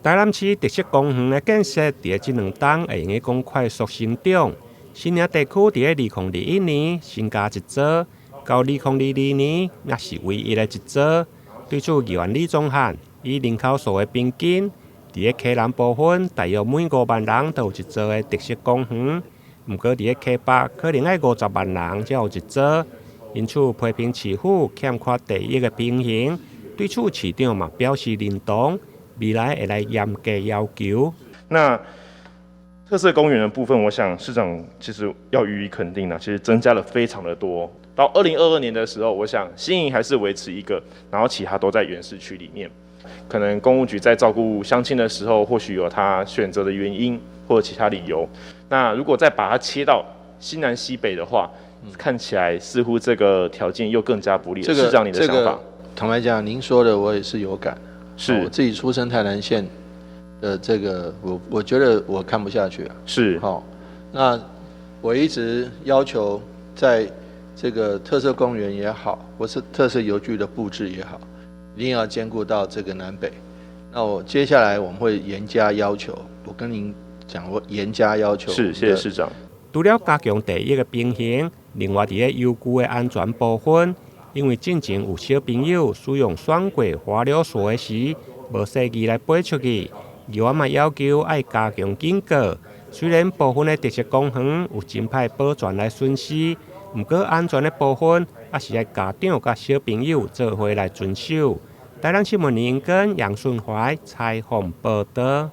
台南市特色公園的建設，佇這兩冬會用得講快速成長。新營地區佇2021年新加一座，到2022年也是唯一的一座。對此，議員李宗翰以人口數的平均，佇溪南部分大約每5萬人就有一座的特色公園，毋過佇溪北可能愛50萬人才有一座。因此批評市府欠缺地域的平衡。對此，市長嘛表示認同，未來會來嚴格要求。那特色公園的部分，我想市長其實要予以肯定啦，其實增加了非常的多。到2022年的時候，我想新營還是維持一個，然後其他都在原市區裡面。可能工務局在照顧鄉親的時候，或許有他選擇的原因或者其他理由。那如果再把它切到新南西北的話，看起來似乎這個條件又更加不利。市長，你的想法？坦白講，您說的我也是有感。我自己出生台南縣的這個，我覺得我看不下去啊。好，那我一直要求在這個特色公園也好，或是特色遊具的佈置也好，一定要兼顧到這個南北。那我接下來我們會嚴加要求，我跟您講，我嚴加要求。是，謝謝市長。除了加強地域的平衡，另外佇咧遊具的安全部分，因為進前有小朋友使用雙軌滑溜索的時，無細意來飛出去，議員嘛要求愛加強警告。雖然部分的特色公園有真歹保全來巡視，毋過安全的部分，猶是愛家長佮小朋友做伙來遵守。台南新聞林根楊順懷採訪報導。